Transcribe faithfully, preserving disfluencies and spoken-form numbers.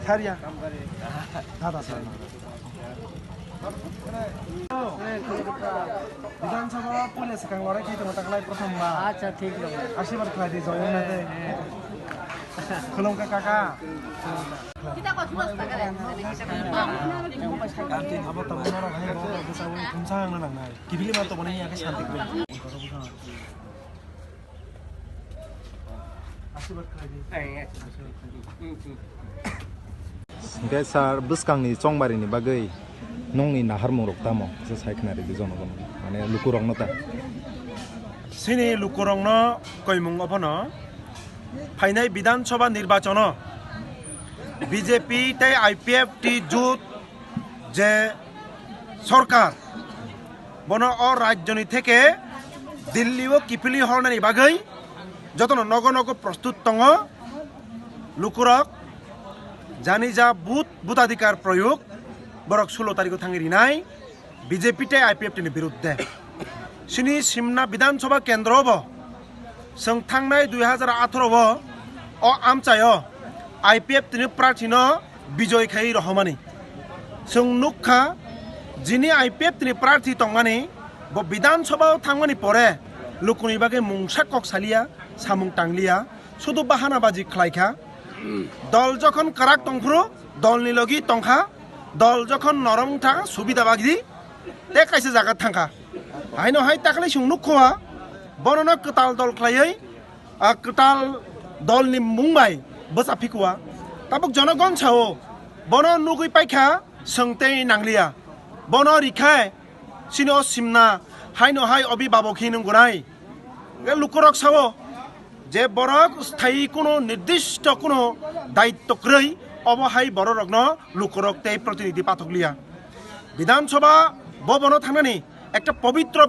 Tharya. Dada sir. Bidhan Sabha puila swkang lorai khe tongo taklai prothom ba. Acha, thik dong. Asirwad khlai di, joyong na de. Khulumkha kaka. Abo tongo norok hai bo bo bwsa wi khumsa ang na nangnai. Kibili ma tongo nai ya khe santi khlai. Hingke sir, bwskangni chongbarini bagwi nongni naharmungrok tamo? Kisa sai khna ridi jonogono, mane lukurokno ta. Chini lukurokno koimung obono phainai Bidhan Sabha nirbachono B J P tei I P F T jut je sorkar bono o rajyoni theke Delhi o kiphilwi hornani bagwi jotono nogo nogo prostut tongo. Lukurok jani ja but butadikar proyog borok sulo tarikh o thangwi rinai B J P tei I P F T ni birudde. Chini Simna Bidhan Sabha kendro bo chwng thangnai dui hazar atharo o, o amchaio I P F T ni prarthi no bijoi khai rohormani. Chwng nukha, jini I P F T ni prarthi tongmani, bo Bidhan Sabha o thangmani pore lukuni bagwi mungsa kok saliya, samung tangliya, sudu bahana baji khlaikha. Dol jokhon kwrak tongphuru, dolni logi tongkha, dol jokhon norom wngkha, subida bagwi tei kaisa jaga thangkha. Haino hai takhwlai chwng nukha, bonono kwtal dol khlaiwi, a kwtal dolni mung bai bwsa phikua. Tabuk jonogon sao, bono nugwi paikha, chwng tei nangliya. Bono rikhai, chini o Simna, haino hai obi babo khe nung gunai. Hingke lukurok sao, je borok sthayi kuno nirdishto kuno daitto kwrwi, obo hai bororokno lukurok tei protinidhi pathokliya. Bidhan Sabha bo bono thangnani ekta pobitro